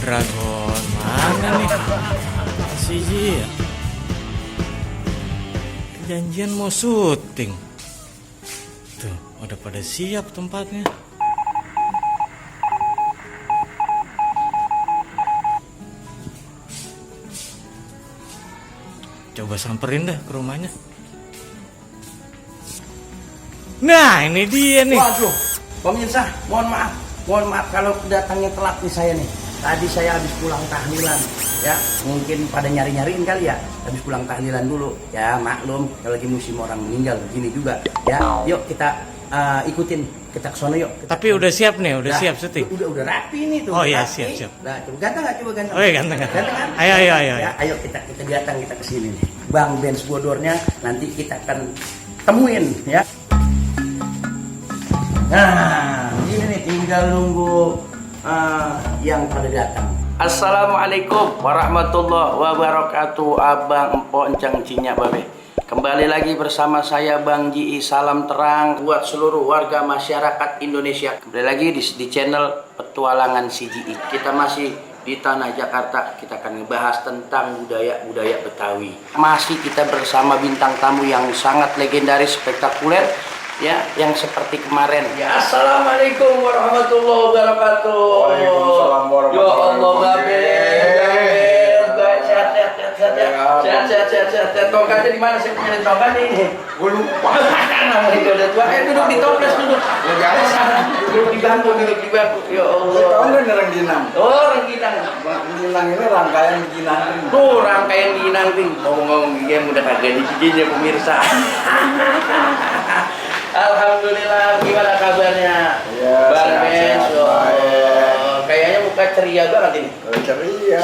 Dragon mana nih? Si Ji ya? Janjian mau syuting. Tuh, udah pada siap tempatnya. Coba samperin dah ke rumahnya. Nah, ini dia nih. Waduh, pemirsa, mohon maaf kalau datangnya telat nih saya nih. Tadi saya habis pulang tahlilan, ya mungkin pada nyariin kali ya. Habis pulang tahlilan dulu, ya maklum kalau lagi musim orang meninggal begini juga. Ya, yuk kita ikutin, kita ke sono yuk. Tapi udah siap nih, udah siap syuting. Udah rapi nih tuh. Oh iya, rapi. siap. Nah, coba ganteng nggak? Coba ganteng. Oh iya, ganteng. Kan? Ayo. Ya, ayo kita datang kita kesini nih. Bang Benz Bodornya nanti kita akan temuin, ya. Nah, ini nih tinggal nunggu yang pada datang. Assalamualaikum warahmatullahi wabarakatuh. Abang, empok, encang, cinya, babe. Kembali lagi bersama saya Bang Ji. Salam terang buat seluruh warga masyarakat Indonesia. Kembali lagi di channel Petualangan CGI. Kita masih di Tanah Jakarta. Kita akan ngebahas tentang budaya Betawi. Masih kita bersama bintang tamu yang sangat legendaris, spektakuler, ya, yang seperti kemarin. Ya, assalamualaikum warahmatullahi wabarakatuh. Waalaikumsalam warahmatullahi wabarakatuh. Sehat. Tongkatnya di mana? Saya punya tongkat ini. Gue lupa. Nama itu udah tua. Duduk di toples duduk. Duduk di bangku. Ya Allah. Tahu nggak nih rengginang? Oh, rengginang. Rengginang ini rangkaian rengginang. Tuh rangkaian rengginang ting. Ngomong-ngomong game udah kagak digiginya pemirsa. Alhamdulillah, gimana kabarnya? Ya, Bang Benz, baik. kayaknya muka ceria banget ini. Ceria,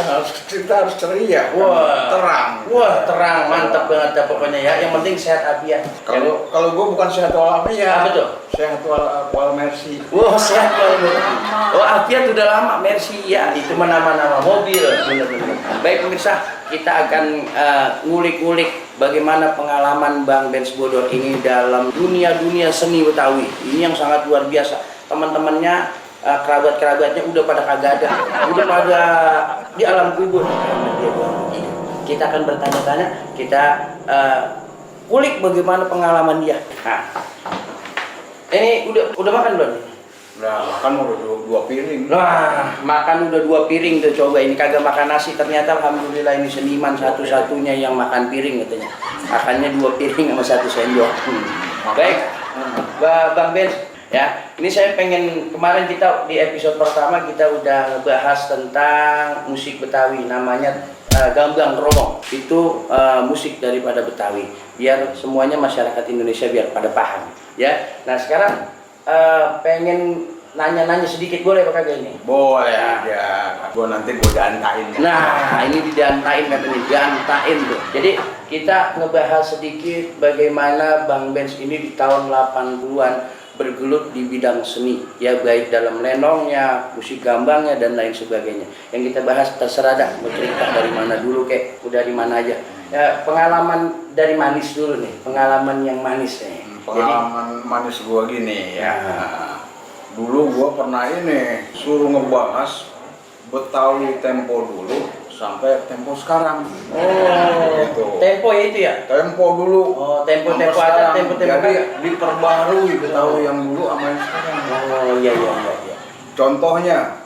kita harus ceria. Wah, terang. Wah, terang, mantap banget ya pokoknya ya. Yang penting sehat afiat. Kalau gue bukan sehat walafiat. Apa tuh? Sehat wal mercy. Wah, sehat banget. Oh, afiat udah lama, Mercy ya. Itu nama-nama mobil. Bener-bener. Baik pemirsa, kita akan ngulik-ngulik bagaimana pengalaman Bang Benz Bodor ini dalam dunia seni Betawi. Ini yang sangat luar biasa. Teman-temannya, kerabat-kerabatnya udah pada kagak ada, udah pada di alam kubur. Kita akan bertanya-tanya, kita kulik bagaimana pengalaman dia. Nah, ini udah makan belum? Nah, makan udah dua piring. Nah, makan udah 2 piring tuh, coba ini kagak makan nasi. Ternyata alhamdulillah ini seniman satu-satunya yang makan piring katanya. Makannya 2 piring sama 1 sendok. Baik, Bang Benz, ya. Ini saya pengen, kemarin kita di episode pertama kita udah ngebahas tentang musik Betawi, namanya Gambang Kromong. Itu musik daripada Betawi. Biar semuanya masyarakat Indonesia biar pada paham, ya. Nah, sekarang pengen nanya-nanya sedikit, boleh Pak kagak ini? Boleh aja. Gue nanti dantain. Nah, ini didantain katanya, didantain tuh. Jadi kita ngebahas sedikit bagaimana Bang Benz ini di tahun 80-an bergelut di bidang seni, ya, baik dalam lenongnya, musik gambangnya dan lain sebagainya. Yang kita bahas terserah dah, mau cerita dari mana dulu kek, udah dari mana aja. Ya, pengalaman dari manis dulu nih, pengalaman yang manis nih. Pengalaman manis gue gini ya. Dulu gue pernah ini suruh ngebahas Betawi tempo dulu sampai tempo sekarang. Oh, gitu. Tempo ya itu ya? Tempo dulu. Oh, tempo ada, tempo Jadi kagak? diperbarui Betawi yang dulu sama yang sekarang. Oh, iya. Contohnya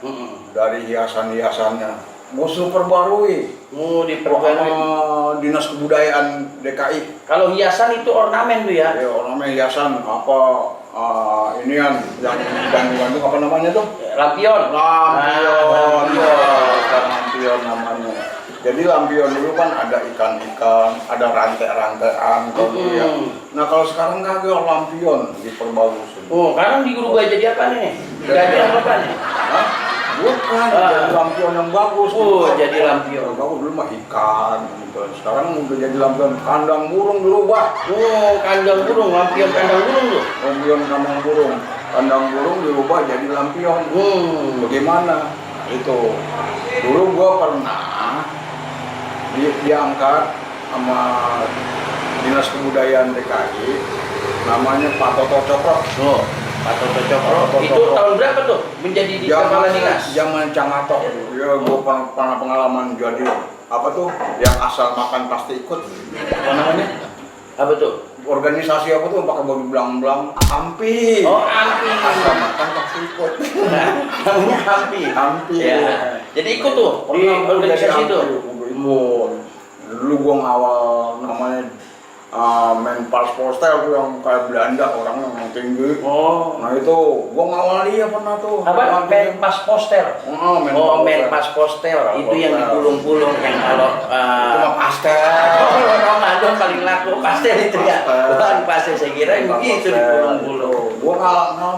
dari hiasan-hiasannya musuh perbarui. Diperbarui. Dinas Kebudayaan DKI. Kalau hiasan itu ornamen tuh ya? Ya, ornamen hiasan apa inian yang ganti-ganti apa namanya tuh? Lampion. Lampion namanya. Jadi lampion dulu kan ada ikan-ikan, ada rantai-rantaian gitu ya. Nah, kalau sekarang kagak lampion diperbagus. Oh, sekarang dirubah jadi apa nih? Jadi apa nih? Hah? Bukan, jadi lampion yang bagus. Oh, jadi lampion. Kalau dulu mah ikan gitu. Sekarang udah jadi lampion kandang burung dirubah. Oh, kandang burung, lampion kandang burung tuh. Lampion kandang burung. Kandang burung dirubah jadi lampion. Bagaimana? Itu. Dulu gua pernah diangkat sama Dinas Kebudayaan DKI, namanya Pak Toto Cokro. Pak Toto Cokro. Itu tahun berapa tuh menjadi di kepala dinas? Zaman Cangatok. Ya, gue pernah pengalaman jadi apa tuh? Yang asal makan pasti ikut. Apa namanya? Apa tuh? Organisasi apa tuh pakai baju belang-belang? Ampi. Oh, Ampi. Asal makan pasti ikut. Namanya Ampi. Ampi. Ya. Jadi ikut tuh di organisasi itu. Dulu gua ngawal namanya Menpars Postel tuh yang kayak Belanda, orangnya yang tinggi. Oh. Nah itu gua ngawal dia pernah tuh. Apa? Menpas Postel. Menpas Postel. Itu yang digulung-gulung yang kalau cuma pastel. Oh, Ramadan paling laku pastel itu ya. Bukan pastel, saya kira begitu digulung-gulung. Gua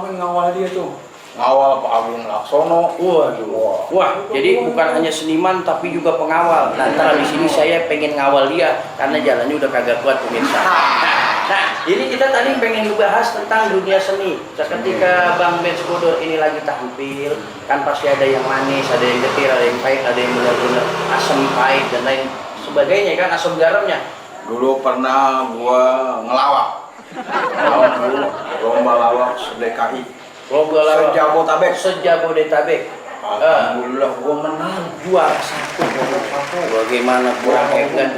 ngawal dia tuh. Ngawal Pak Agung Laksono. Waduh. Wah, jadi bukan hanya seniman tapi juga pengawal. Nah, ntar di sini saya pengen ngawal dia karena jalannya udah kagak kuat pemirsa. Nah, ini kita tadi pengen ngebahas tentang dunia seni. Ketika Bang Benz Bodor ini lagi tampil, kan pasti ada yang manis, ada yang getir, ada yang pahit, ada yang benar-benar asam pahit dan lain sebagainya kan, asam garamnya. Dulu pernah gua ngelawak. Dulu lomba lawak DKI. Lomba lawak Sejabodetabek. Alhamdulillah gua menang juara satu. Bagaimana kurang hebat?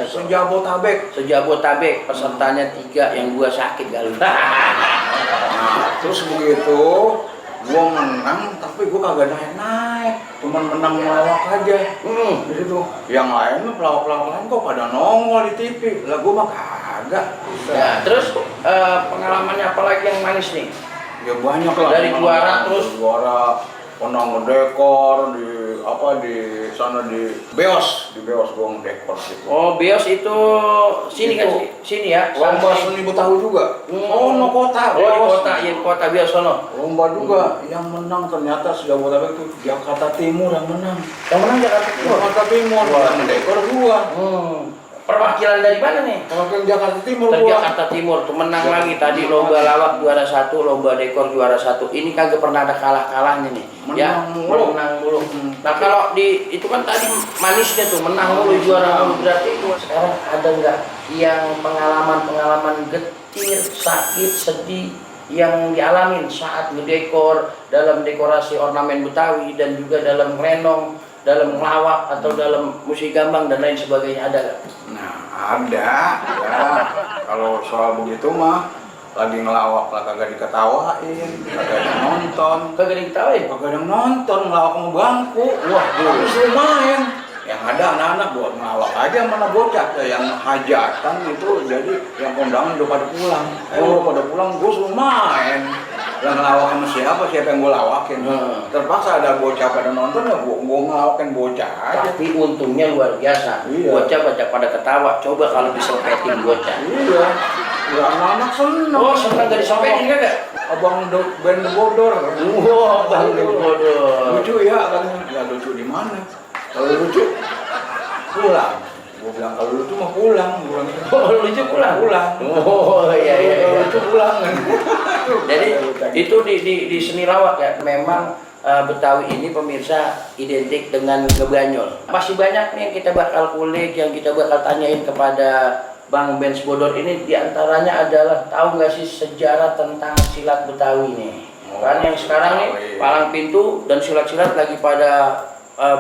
Sejabodetabek pesertanya 3 yang 2 sakit kali. Nah, terus begitu gua menang tapi gua kagak naik, cuman menang melawak aja. Gitu. Yang lain pelawak-pelawak lain kok pada nongol di TV. Lah gua mah kagak. Ya, terus pengalamannya apa lagi yang manis nih? Ya banyak lah. Dari juara terus juara menang ngedekor di sana di Beos gua ngedekor gitu. Oh, Beos itu sini kan sini ya. Lomba seni Betawi juga. Oh, no kota. Oh, di kota, ya kota Beos sono. Lomba juga yang menang ternyata sudah Jabodetabek itu Jakarta Timur yang menang. Yang menang Jakarta Timur. Jakarta Timur. Yang ngedekor gua. Perwakilan dari mana nih? Perwakilan Jakarta Timur. Dari Jakarta Timur tuh menang lagi tadi lomba lawak juara 1, lomba dekor juara 1. Ini kagak pernah ada kalah-kalahnya nih. Menang mulu. Menang mulu. Nah, kalau di itu kan tadi manisnya tuh menang mulu juara mulu, berarti sekarang ada nggak yang pengalaman getir, sakit, sedih yang dialamin saat ngedekor dalam dekorasi ornamen Betawi dan juga dalam lenong, dalam ngelawak atau dalam musik gambang dan lain sebagainya, ada gak? Nah, ada ya. Kalau soal begitu mah lagi ngelawak lah kagak diketawain, kagak ada yang nonton. Kagak diketawain? Kagak ada yang nonton, ngelawak sama bangku. Wah, terus lumayan. Yang ada anak-anak buat ngelawak aja mana bocah. Yang hajatan itu jadi yang kondangan udah pada pulang. Udah pada pulang, gue suruh main. Yang ngelawak sama siapa yang gue lawakin. Terpaksa ada bocah pada nonton ya gue ngelawakin bocah aja. Tapi untungnya luar biasa. Iya. Bocah pada ketawa. Coba kalau diselpetin bocah. Iya. Ya anak-anak seneng. Oh, seneng gak diselpetin kagak? Abang Ben Bodor. Wah, Bang Bodor. Lucu ya kan? Ya lucu di mana? Kalau lucu pulang. Gue bilang kalau lucu mah pulang. Oh, lucu pulang. Oh, iya. Lucu pulang. Jadi itu di seni lawak ya, memang Betawi ini pemirsa identik dengan ngebanyol. Masih banyak nih yang kita bakal kulik, yang kita bakal tanyain kepada Bang Benz Bodor ini. Diantaranya adalah, tahu nggak sih sejarah tentang silat Betawi nih? Kan yang sekarang nih palang pintu dan silat-silat lagi pada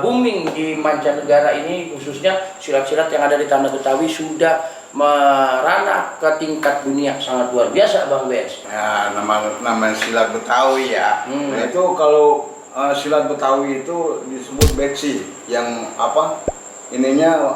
booming di mancanegara ini, khususnya silat-silat yang ada di tanah Betawi sudah merana ke tingkat dunia sangat luar biasa, Bang Benz. Ya, nama silat Betawi ya. Nah, itu kalau silat Betawi itu disebut beksi, yang apa? Ininya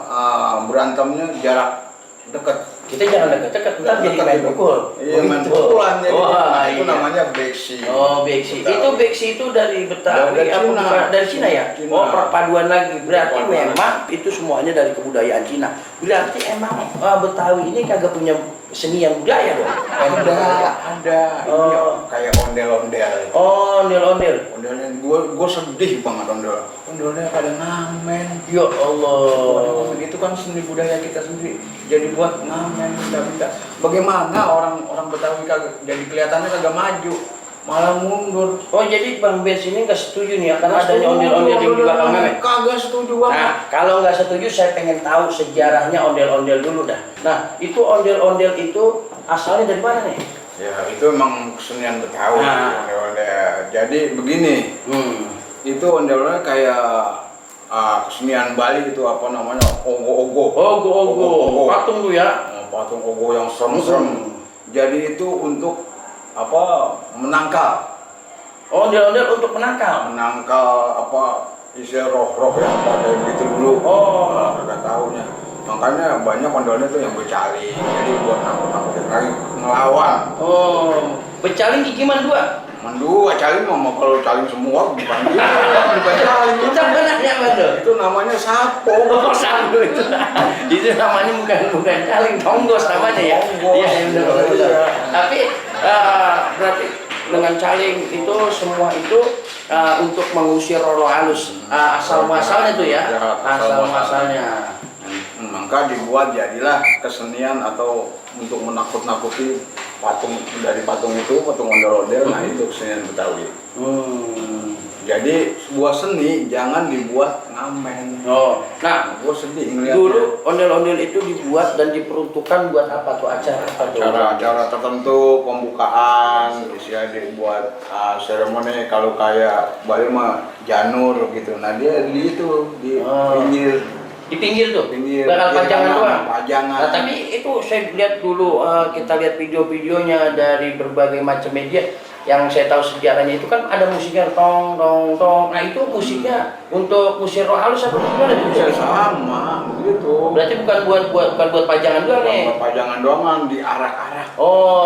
berantemnya jarak dekat. Kita jangan dekat-dekat, ntar jadi main pukul. Iya, main pukulan jadi. Wah, itu iya. namanya beksi. Oh, beksi. Itu beksi itu dari Betawi Dari apa Cina. bukan? Dari Cina ya? Cina. Oh, perpaduan lagi. Berarti Perpaduan. memang itu semuanya dari kebudayaan Cina. Berarti emang Betawi ini kagak punya seni yang budaya dong? Ada. Oh. Ini kayak ondel-ondel. Oh, ondel-ondel. Ondelnya gue sedih banget ondelnya pada ngamen. Ya Allah. Itu kan seni budaya kita sendiri. Jadi buat ngamen kita. Bagaimana orang Betawi kagak jadi kelihatannya kagak maju, malah mundur. Oh, jadi Bang Benz ini nggak setuju nih akan adanya ondel-ondel yang di belakang meme? Kagak setuju banget. Nah, kalau nggak setuju, saya pengen tahu sejarahnya ondel-ondel dulu dah. Nah, itu ondel-ondel itu asalnya dari mana nih? Ya itu emang kesenian Betawi. Nah, Jadi begini, itu ondel-ondel kayak kesenian Bali itu apa namanya, ogo-ogo. Ogo-ogo, patung tuh ya. Patung ogo yang serem-serem. Jadi itu untuk apa, menangkal. Ondel-ondel untuk menangkal. Menangkal apa, istilah roh-roh yang kayak gitu dulu. Nggak tahunya. Makanya banyak ondel-ondel itu yang bercaling. Jadi buat nakut-nakutin lagi, ngelawan. Bercaling gimana dua? Mandua caling mah kalau caling semua bukan gitu, bukan caling. Itu benarnya mana? Itu namanya sapo. Sapo itu. Itu namanya bukan caling, tonggos namanya ya. Iya, benar. Tapi berarti dengan caling itu semua itu untuk mengusir roh halus. Asal muasalnya tuh ya. Asal muasalnya. Maka dibuat jadilah kesenian atau untuk menakut-nakuti patung, dari patung itu, patung ondel-ondel. Nah itu kesenian Betawi. Jadi sebuah seni jangan dibuat ngamen. Nah, gue sedih ngeliatnya. dulu ondel-ondel itu dibuat dan diperuntukkan buat apa tuh, acara apa tuh? Acara tertentu, pembukaan, bisa dibuat seremoni. Kalau kayak Bali mah janur gitu. Nah dia di itu di pinggir. Di pinggir tuh, bakal pajangan doang. Nah, tapi itu saya lihat dulu, kita lihat video-videonya dari berbagai macam media. Yang saya tahu sejarahnya itu kan ada musiknya tong tong tong. Nah itu musiknya untuk musik roh halus apa gimana tuh? Sama gitu. Berarti bukan buat pajangan doang nih. Buat pajangan doang, diarak-arak.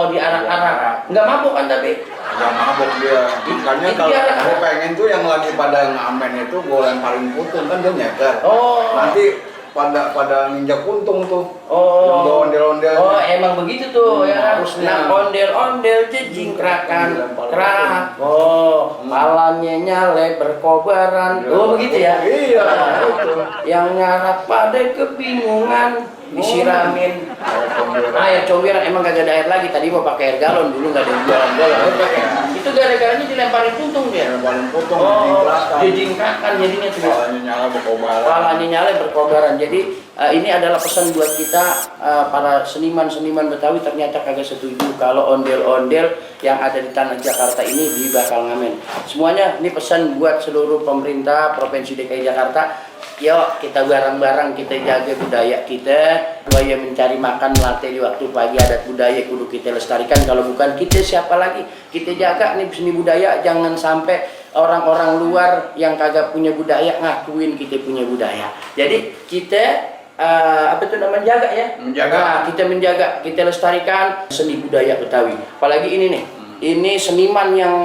Diarak-arak. Nggak mabuk kan tapi? Nggak mabuk dia. Makanya kalau gue pengen tuh yang lagi pada ngamen itu gue lemparin putung, kan dia nyeker. Nanti pada nginjak puntung tuh. Ondel-ondel. Emang begitu tuh ya. Nah, ondel-ondel jejingkrakan kerak. Palanya nyale berkobaran. Begitu ya. Iya, betul. Yang ngarap pada kebingungan disiramin air comberan. Emang gak ada air lagi, tadi mau pakai air galon, dulu gak ada jualan galon. Itu gara-garanya dilemparin puntung dia. Lemparin puntung, dijingkrakan jadinya tuh. Palanya nyala berkobaran. Palanya nyala berkobaran. Jadi ini adalah pesan buat kita para seniman-seniman Betawi. Ternyata kagak setuju kalau ondel-ondel yang ada di tanah Jakarta ini dibakal ngamen. Semuanya ini pesan buat seluruh pemerintah Provinsi DKI Jakarta. Yuk kita bareng-bareng kita jaga budaya kita, supaya mencari makan melatih di waktu pagi, adat budaya kudu kita lestarikan. Kalau bukan kita siapa lagi? Kita jaga nih seni budaya, jangan sampai orang-orang luar yang kagak punya budaya ngakuin kita punya budaya. Jadi kita apa itu namanya, jaga ya? Menjaga. Nah, kita menjaga, kita lestarikan seni budaya Betawi. Apalagi ini nih. Ini seniman yang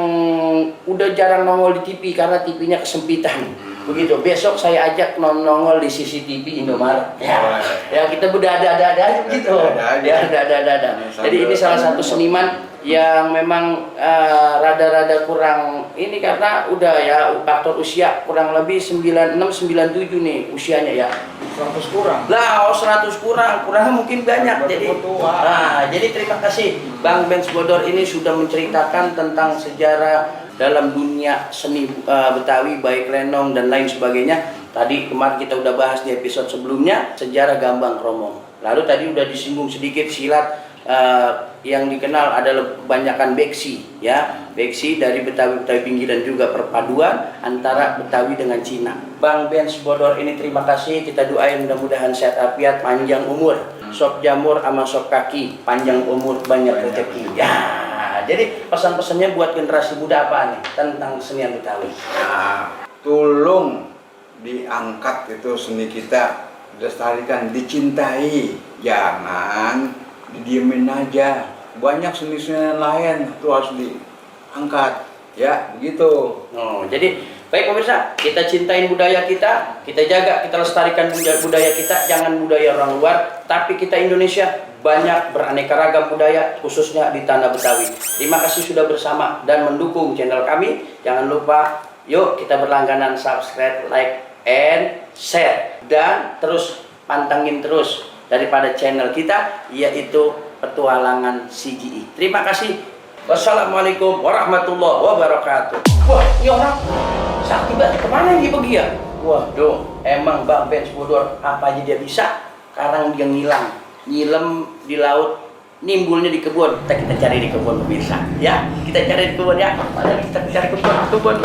udah jarang nongol di TV karena TV-nya kesempitan. Begitu. Besok saya ajak nongol di CCTV Indomaret. Ya kita berada-ada aja gitu. Ya ada. Jadi ini salah satu seniman yang memang rada-rada kurang ini karena udah ya faktor usia kurang lebih 96 97 nih usianya ya. 100 kurang. Lah, 100 kurang mungkin banyak. Jadi terima kasih Bang Benz Bodor ini sudah menceritakan tentang sejarah dalam dunia seni Betawi, baik lenong dan lain sebagainya. Tadi kemarin kita udah bahas di episode sebelumnya sejarah Gambang Kromong. Lalu tadi udah disinggung sedikit silat yang dikenal adalah kebanyakan beksi ya, beksi dari Betawi pinggiran, juga perpaduan antara Betawi dengan Cina. Bang Benz Bodor ini terima kasih, kita doain mudah-mudahan sehat afiat, panjang umur, sop jamur sama sop kaki, panjang umur, banyak rezeki ya. Jadi pesan-pesannya buat generasi muda apa nih tentang kesenian Betawi? Tolong diangkat itu seni kita, dilestarikan, dicintai, jangan didiemin aja. Banyak seni-seni lain itu harus diangkat ya, begitu. Jadi baik pemirsa, kita cintain budaya kita jaga, kita lestarikan budaya kita, jangan budaya orang luar, tapi kita Indonesia banyak beraneka ragam budaya, khususnya di tanah Betawi. Terima kasih sudah bersama dan mendukung channel kami. Jangan lupa, yuk kita berlangganan subscribe, like, and share, dan terus pantengin terus daripada channel kita, yaitu Petualangan CGI. Terima kasih. Wassalamualaikum warahmatullahi wabarakatuh. Wah, ini orang sakti banget. Kemana dia pergi ya? Waduh, emang Bang Benz Bodor apa aja dia bisa. Sekarang dia ngilang, nyilem di laut nimbulnya di kebun. Kita cari di kebun pemirsa, ya. Kita cari di kebun ya. Mari kita cari kebun.